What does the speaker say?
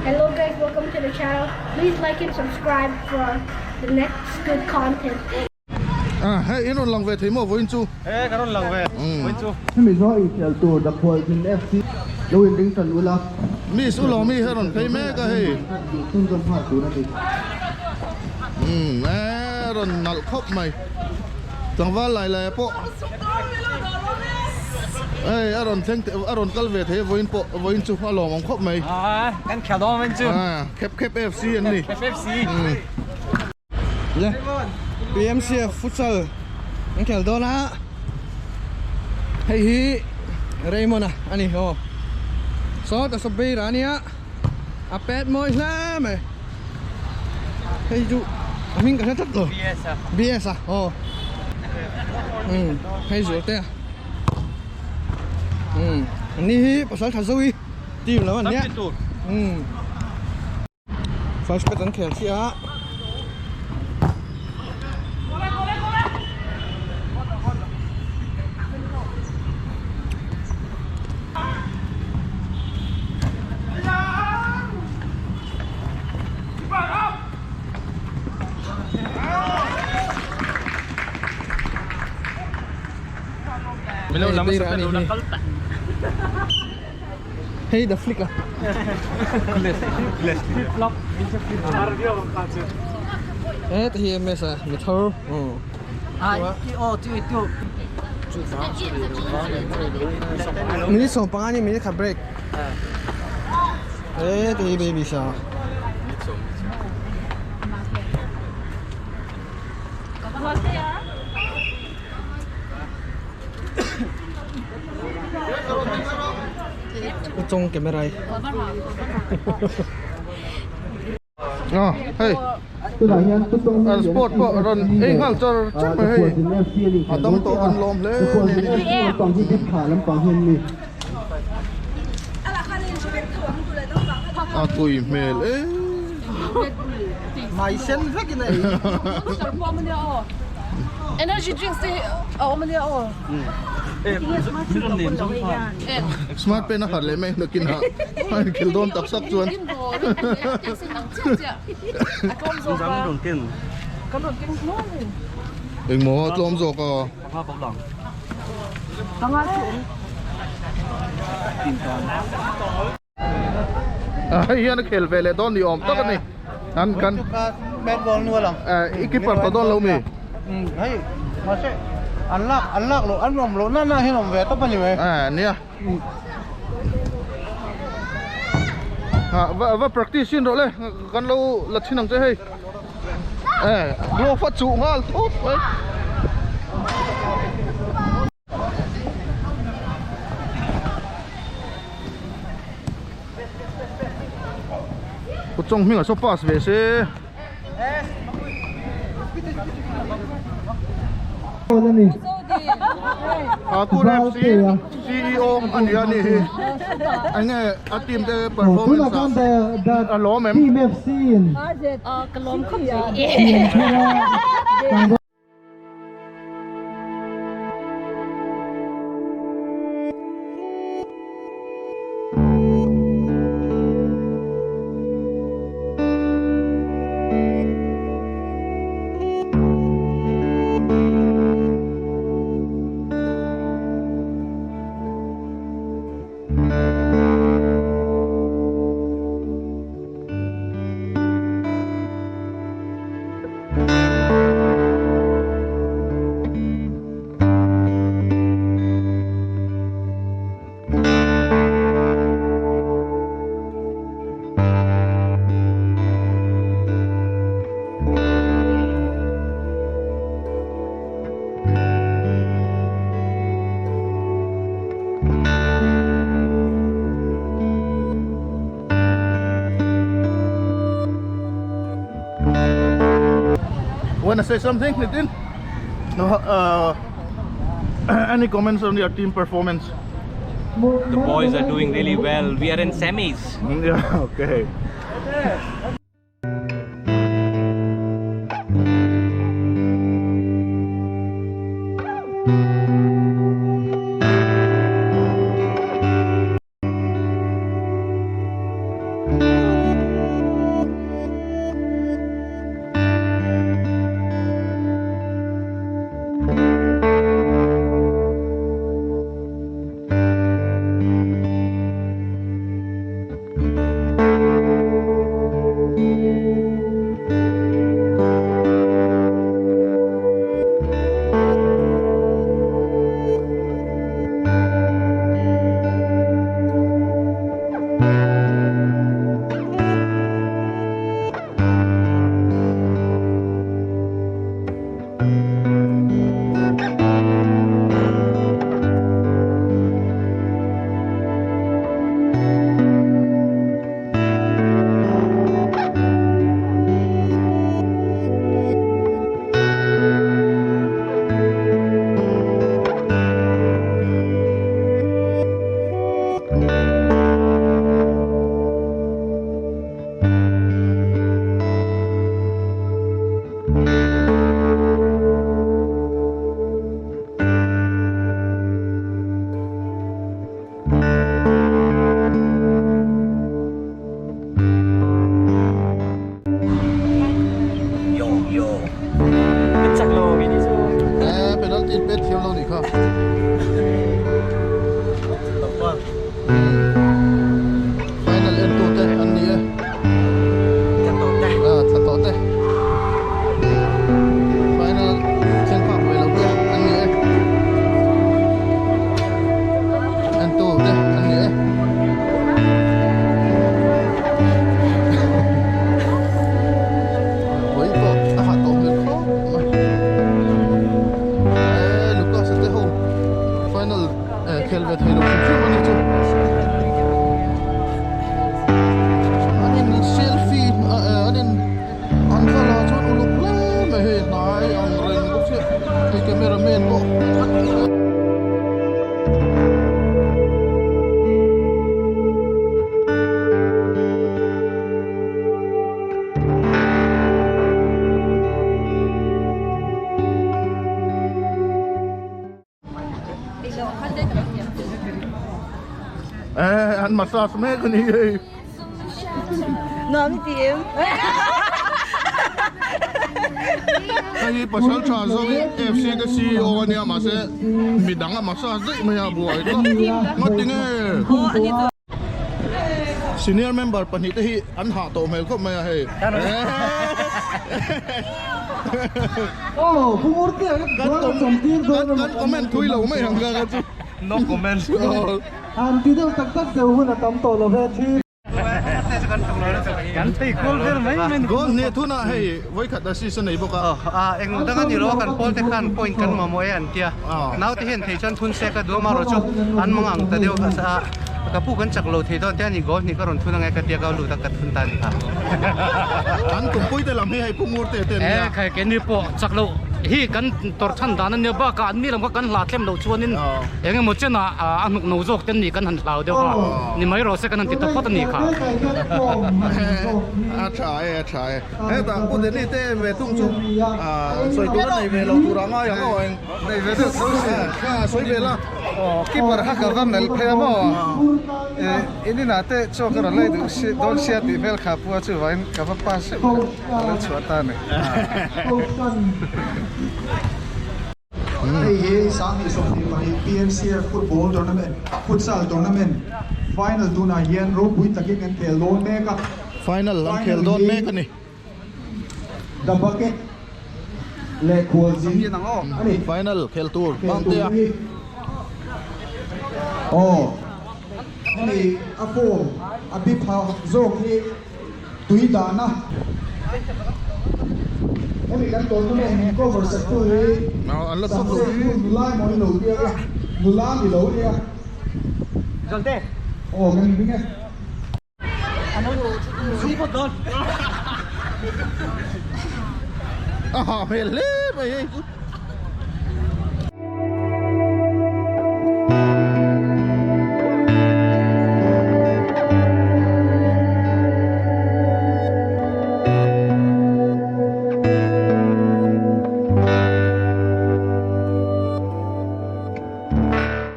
Hello guys, welcome to the channel. Please like and subscribe for the next good content. Ah, hei in rawn lang ve thei maw vawiin chu? He ka rawn lang ve vawiin chu. Hemi zawh inkhel tur Dakhualzin FC lo inring tan ula. Miss u Lawmi hi a rawn phei mek a hei. Chhunzawm nghal tur a ni. Umm e rawn nalh khawp mai. Tlangval lai lai pawh hei a rawn thleng a rawn kal ve thei a vawiin pawh vawiin chu a lawmawm khawp mai. Aa kan khel dawn vawiin chu. Aa khep khep FC an ni. Khep FC. Le PMCF futsal an khel dawn a hei hi Raymond a ani aw saw ta saw beira ania a pet mawi hle mai hei chu a hming ka hre tlat lo BS a aw umm hei zual te a umm an ni hi pasal tha zo i team lo an nia umm. First pet an khel chiah a. Hei the flick a. He ti hi MS a mi thar. Minute 15 ni minute khat break. He ti hi baby sa. Chung camera hi. Ah, hei. An sport pawh rawn ei nghal char char mai hei. A dam tawh an lawm hle ni. A tui hmel e. Mai sen vek in a ei. Energy drinks te a awm ania aw. Smart pen a khat leh mai nakin ah a inkhel dawn tak tak chuan. Engmaw a tlawm zawk a. Hei hian a khel ve leh dawn ni awm tak a ni. An kan i keeper tawh dawn lo mi? Hei mahse an lak an lak loh an awm loh nana hian awm ve tawp a ni mai. A nia. Ha va va practice in rawh le kan lo la thin ang che hei. Glove a chuh nghal thawt mai. Kut chawng hming ah saw pass ve se. Thakur FC CEO a ni a ni hi enge a team te performance ah a lawm em. Ka lawm khawp mai. Wanna say something, Nitin? No, any comments on your team performance? The boys are doing really well. We are in semis. Yeah, okay. Final en tu te an ni e. Thla tawh te. Ah, thla tawh te. Final thleng phak ve lo te an ni e. En tu te an ni e. Pui pawh a ha tawh hmel khawp mai. Eh, Lucas te ho final eh khel ve thei lo hrim hrim a ni chu. An in selfie eh an in an thla la chuan uluk hle mai hei hnai ang reng bawk sia hei camera man pawh. Eh, an massage mek a ni hei. Nuam i ti em? Hei hi pasal tha zawk hi FC te CEO a nia mahse midang a massage daih mai a buai tlat. Ngati nge? Senior member pahnih te hi an hah tawh hmel khawp mai a hei. Kan comment thui lo mai ang ka chu. No comment. An ti deuh tak tak deuh hun a tam tawh lo ve thin. Kan thei kual vel mai mai. Goal hnih thunah hei vawikhat assist a nei bawk a. A eng dang a ni lo a kan pawl te khan point kan mamawh e an tia. Naute hian thei chuan thun sek a duh amarawh chu an mang ang ta deuh a ka pu kan chak lo thei dawn te a ni goal hnih ka rawn thun ange ka tia ka lut a ka thun ta a ni kha. Kan tumpui te lam hi hei pu ngur te te an nia. E khai keini pawh chak loh hi kan tawrh chhan dan a nia bakah an mi lam kha kan hlah thlem loh chuanin eng emaw chenah a hnuk no zawk te an nih kan han hlau deuh a ni mai rawh se kan han ti ta phawt a ni kha. A tha e a tha e. Hetah Pu Denny te ve thung chu sawi tur a nei ve lo tur a ngai ang aw eng. Nei ve deuh tho si. Kha sawi ve la. Aw keeper kha ka va melh phei a maw. In inah te chaw ka rawn lei duh si dawn sia tih hmel kha pu a chuvangin ka va pass zeuh kha ka lo chhuah ta a ni. Hei hi 2022 PMCF Football Tournament, Futsal Tournament Final tunah hian ropui takin an khel dawn mek a. Final an khel dawn mek a ni. The Bucket leh Khualzin a ni. Final khel tur Mangtea. Aw, hemi a form a bi pha zawk hi tui dahna. Hemi kan tournament min cover sak tu hi success tu nula emaw ni lo biak e, nula ni lo nia. Aw kan inring e. A hah hmel hle mai hei chu.